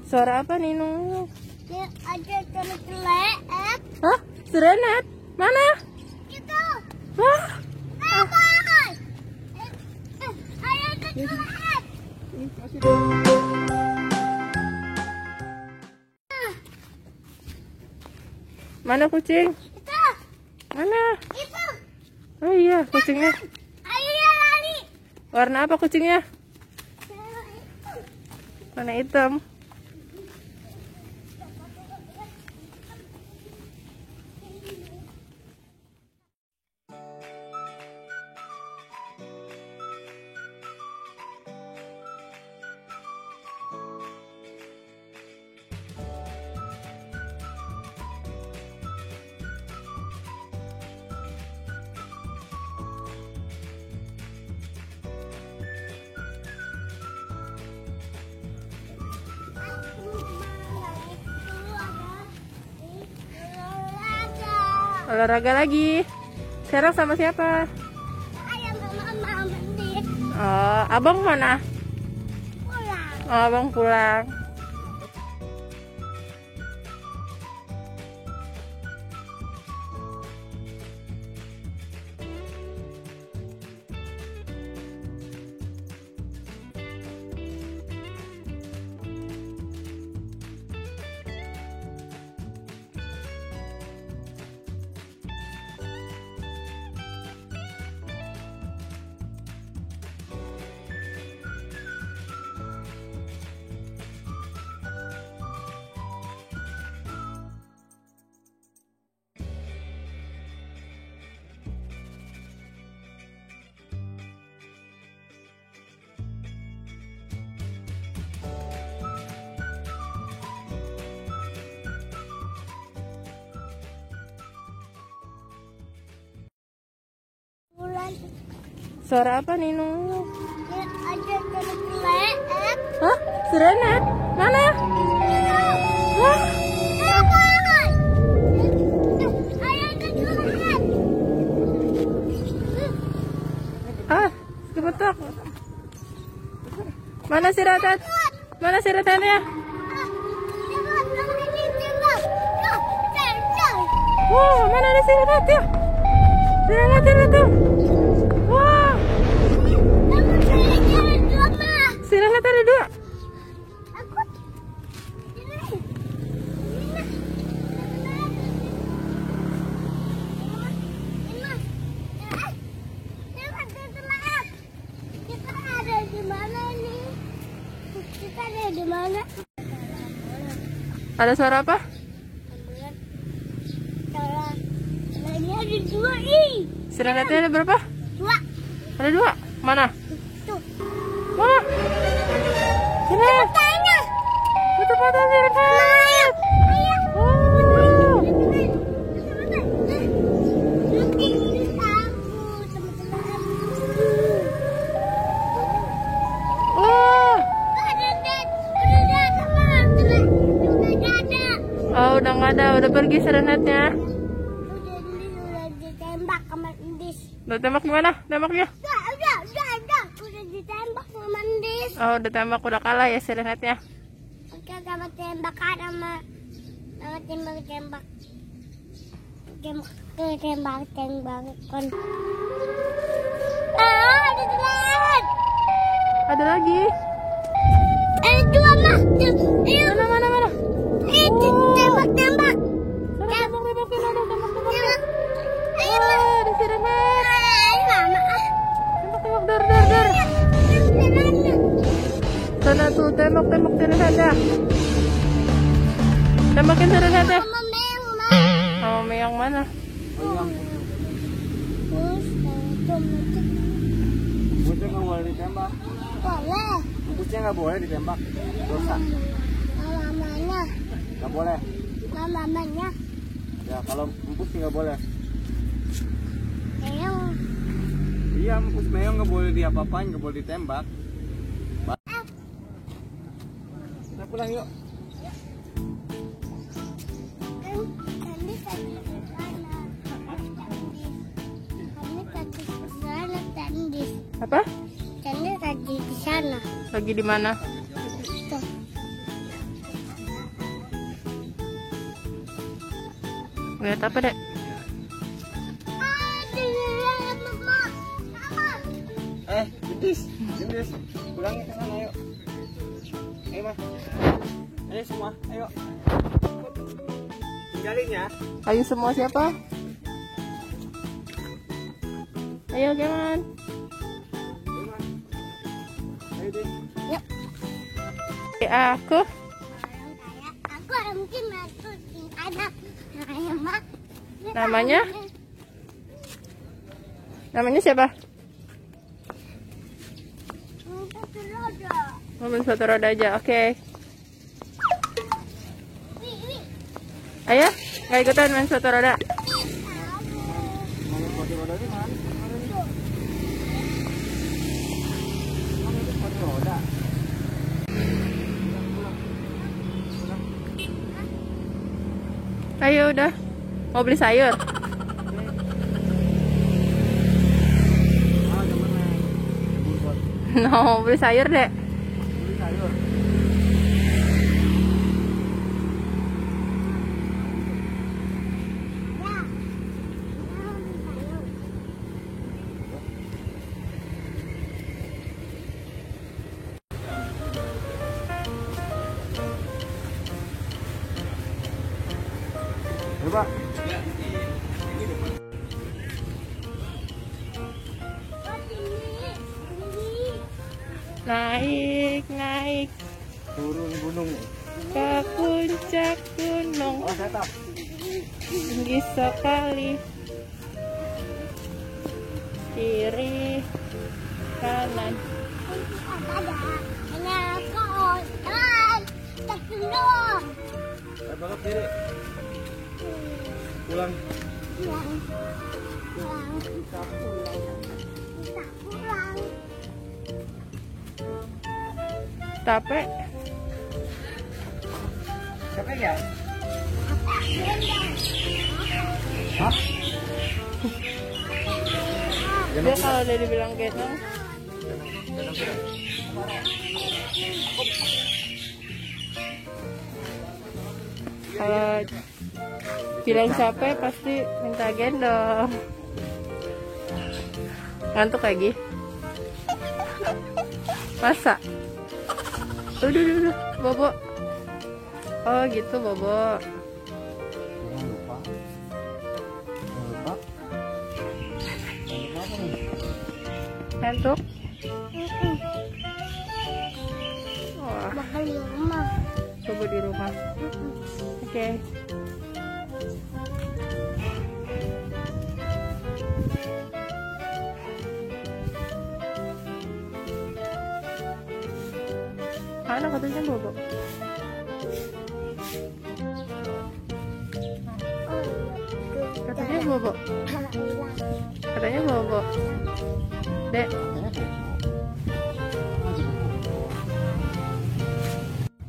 Suara apa nih, Nung? Ya, ada celelet. Hah? Serenet? Mana? Itu. Wah. Apa? Ada celelet. Mana kucing? Itu. Mana? Itu. Oh iya, kucingnya. Ayo lari. Warna apa kucingnya? Warna hitam. Olahraga lagi. Sekarang sama siapa? Ayam sama mama mandi. Oh, abang mana? Pulang. Oh, abang pulang. Suara apa nih, Nung? Ya, ada celelet. Hah? Serenet? Mana? Itu. Wah. Apa? Ada celelet. Ah, kebetok. Mana si Ratat? Mana si Ratatnya? Wow, mana ada si Ratatnya? Si Ratatnya tuh. Wah, si Ratat ada dua. Kita ada di mana? Ada suara apa? Ini ada dua ih. Si Ratatnya ada berapa? Dua. Ada dua. Mana? Tuh. Mana? Sini. Tanya. Tutup mata si Ratat. Oh, udah nggak ada, udah pergi serenetnya. Udah ditembak sama Indis. Udah tembak gimana? Tembaknya? Udah ditembak sama Indis. Oh, udah tembak, udah kalah ya serenetnya. Oke, sama tembakan sama tembak. Tembakan. Ada telat. Ada lagi. Dua mah. Ayo. Mana? Tembak. Tembak. Ayo. Oh, ada serenet. Mama. Tembak, dar. Sana tuh, tembak serenetnya. Tembakin serenetnya. Mama meong, Ma. Sama meong mana? Kucing nggak boleh ditembak. Boleh. Kucing nggak boleh ditembak. Dosa. Mamanya. Nggak boleh. Mamanya. Ya kalau empus nggak boleh. Meong. Iya, empus meong nggak boleh diapa-apain, nggak boleh ditembak. Kita pulang yuk. Kami tadi ke sana. Apa? Kami tadi di sana. Lagi di mana? Tuh. Lihat apa, Dek? Gendis, gendis. Pulangnya ke sana, yuk. Ayo, Mas. Ayo semua, ayo. Tinggalin ya. Ayo semua siapa? Ayo, Geman. Ayo, Mas. Ayo, deh. Yuk. Aku. Aku mungkin masukin anak saya mak. Namanya? Namanya siapa? Mobil sepatu roda aja, oke. Ayo, nggak ikutan main sepatu roda. Mana sepatu roda ini, Man? Mana ini? Mana itu sepatu roda? Ayo udah, mau beli sayur? Ah, jangan naik. No, mau beli sayur, Dek. Beli sayur. Ya, Pak. Naik, naik Turun gunung. ke puncak gunung. Oh, saya tahu. Tinggi sekali. Kiri, kanan. Ayo balap diri. Pulang. Bisa pulang. Capek. Capek ya? Hah? Dia kalau udah dibilang gendong, kalau bilang capek pasti minta gendong. Ngantuk lagi? Masa? Udah, Bobo. Oh gitu, Bobo. Jangan lupa. Jangan lupa. Jangan lupa apa nih? Ngantuk? Wah, Bakal di rumah. Bobo di rumah. Oke. Mana katanya Bobo? Katanya Bobo. Katanya Bobo. Dek,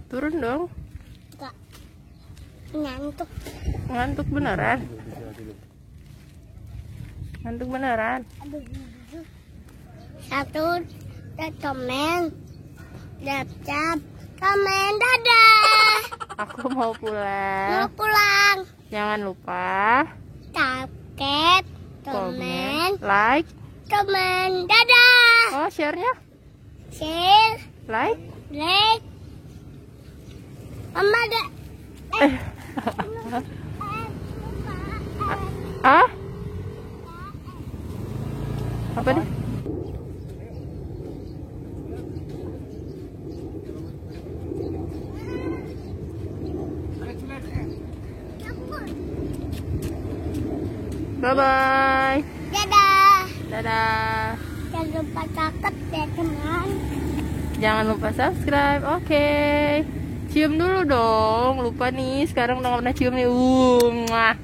turun dong. Enggak. Ngantuk. Ngantuk beneran. Ngantuk beneran. Satu, komen, cap, komen, dadah. Aku mau pulang. Mau pulang. Jangan lupa Subscribe, komen, like, komen, dadah. oh share-nya, Share, like. like. Mama ada. Ah? Apa nih? Bye bye. Dadah. Dadah. Jangan lupa cakep ya teman. Jangan lupa subscribe. Oke. Cium dulu dong. Lupa nih. Sekarang udah gak pernah cium nih. Mwah.